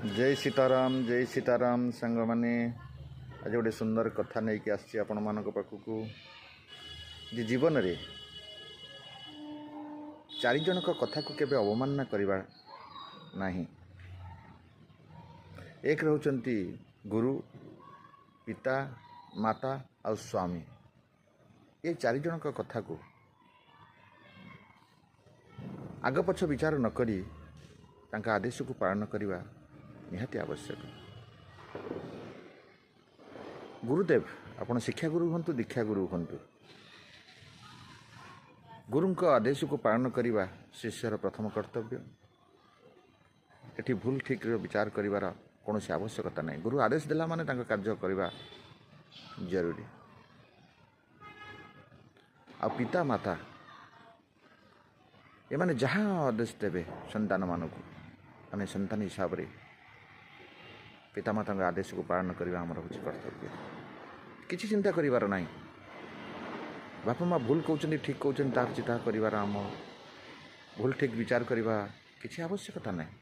ଜୟ ସୀତାରାମ, ଜୟ ସୀତାରାମ ସାଙ୍ଗମାନେ। ଆଜି ଗୋଟେ ସୁନ୍ଦର କଥା ନେଇକି ଆସିଛି ଆପଣମାନଙ୍କ ପାଖକୁ ଯେ ଜୀବନରେ ଚାରିଜଣଙ୍କ କଥାକୁ କେବେ ଅବମାନନା କରିବା ନାହିଁ। ଏକ ରହୁଛନ୍ତି ଗୁରୁ, ପିତା, ମାତା ଆଉ ସ୍ୱାମୀ। ଏ ଚାରିଜଣଙ୍କ କଥାକୁ ଆଗ ପଛ ବିଚାର ନ କରି ତାଙ୍କ ଆଦେଶକୁ ପାଳନ କରିବା ନିହାତି ଆବଶ୍ୟକ। ଗୁରୁଦେବ, ଆପଣ ଶିକ୍ଷାଗୁରୁ ହୁଅନ୍ତୁ, ଦୀକ୍ଷାଗୁରୁ ହୁଅନ୍ତୁ, ଗୁରୁଙ୍କ ଆଦେଶକୁ ପାଳନ କରିବା ଶିଷ୍ୟର ପ୍ରଥମ କର୍ତ୍ତବ୍ୟ। ଏଠି ଭୁଲ ଠିକ୍ର ବିଚାର କରିବାର କୌଣସି ଆବଶ୍ୟକତା ନାହିଁ। ଗୁରୁ ଆଦେଶ ଦେଲା ମାନେ ତାଙ୍କ କାର୍ଯ୍ୟ କରିବା ଜରୁରୀ। ଆଉ ପିତା ମାତା ଏମାନେ ଯାହା ଆଦେଶ ଦେବେ ସନ୍ତାନମାନଙ୍କୁ, ଆମେ ସନ୍ତାନ ହିସାବରେ ପିତାମାତାଙ୍କ ଆଦେଶକୁ ପାଳନ କରିବା ଆମର ହେଉଛି କର୍ତ୍ତବ୍ୟ। କିଛି ଚିନ୍ତା କରିବାର ନାହିଁ। ବାପା ମା' ଭୁଲ କହୁଛନ୍ତି, ଠିକ୍ କହୁଛନ୍ତି, ତାର ଚିନ୍ତା କରିବାର, ଆମ ଭୁଲ ଠିକ୍ ବିଚାର କରିବା କିଛି ଆବଶ୍ୟକତା ନାହିଁ।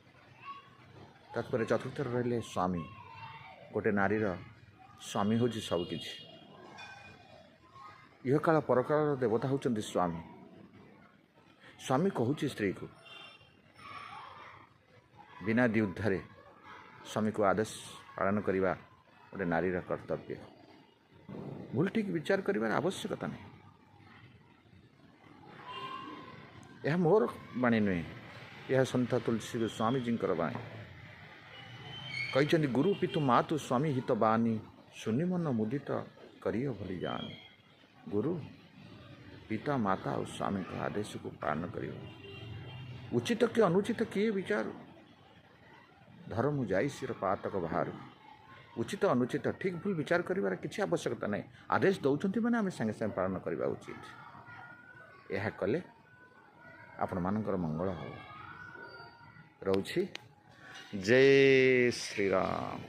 ତାପରେ ଚତୁର୍ଥରେ ରହିଲେ ସ୍ୱାମୀ। ଗୋଟେ ନାରୀର ସ୍ୱାମୀ ହେଉଛି ସବୁକିଛି। ଇହକାଳ ପରକାଳର ଦେବତା ହେଉଛନ୍ତି ସ୍ୱାମୀ। ସ୍ୱାମୀ କହୁଛି ସ୍ତ୍ରୀକୁ, ବିନା ଦ୍ୱିଧାରେ ସ୍ୱାମୀକୁ ଆଦେଶ ପାଳନ କରିବା ଗୋଟେ ନାରୀର କର୍ତ୍ତବ୍ୟ। ଭୁଲ ଠିକ୍ ବିଚାର କରିବାର ଆବଶ୍ୟକତା ନାହିଁ। ଏହା ମୋର ବାଣୀ ନୁହେଁ, ଏହା ସନ୍ଥ ତୁଳସୀ ସ୍ୱାମୀଜୀଙ୍କର ବାଣୀ। କହିଛନ୍ତି, ଗୁରୁ ପିତୁ ମାତୁ ସ୍ୱାମୀ ହିତ ବାଣୀ, ଶୂନ୍ୟ ମନ ମୁଦିତ କରିବ ଭଲି ଯାଆନି। ଗୁରୁ, ପିତା, ମାତା ଆଉ ସ୍ୱାମୀଙ୍କ ଆଦେଶକୁ ପାଳନ କରିବ। ଉଚିତ କି ଅନୁଚିତ କିଏ ବିଚାର, ଧର୍ମ ଯାଇ ଶିର ପାତକ ବାହାରୁ। ଉଚିତ ଅନୁଚିତ ଠିକ୍ ଭୁଲ ବିଚାର କରିବାର କିଛି ଆବଶ୍ୟକତା ନାହିଁ। ଆଦେଶ ଦେଉଛନ୍ତି ମାନେ ଆମେ ସାଙ୍ଗେ ସାଙ୍ଗେ ପାଳନ କରିବା ଉଚିତ। ଏହା କଲେ ଆପଣମାନଙ୍କର ମଙ୍ଗଳ ହେବ। ରହୁଛି, ଜୟ ଶ୍ରୀରାମ।